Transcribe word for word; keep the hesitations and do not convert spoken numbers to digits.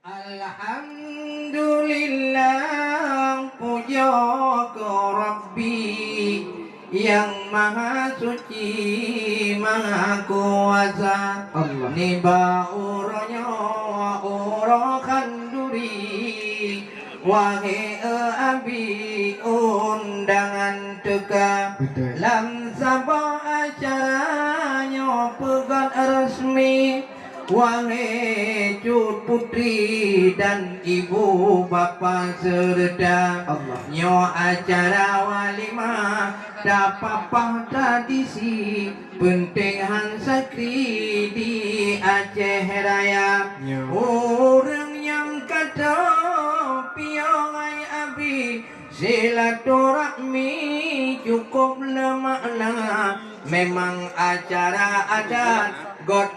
Alhamdulillah, pujoe keu Rabbi nyang Maha Suci, Maha Kuasa. Allah. Nibak uroe nyoe, uroe khanduri, wahé Abi, undangan teuka. Betul. Lam saboh acara nyoe peugét resmi, wahé Cut Putri dan ibu bapa seureuta. Allah. Nyoe acara walimah, tapapah tradisi, peunteng han sakri di Aceh Raya. Ya. Ureueng nyang ka teupiôh ngon Abi, silaturahmi cukup leumakna. Memang acara adat göt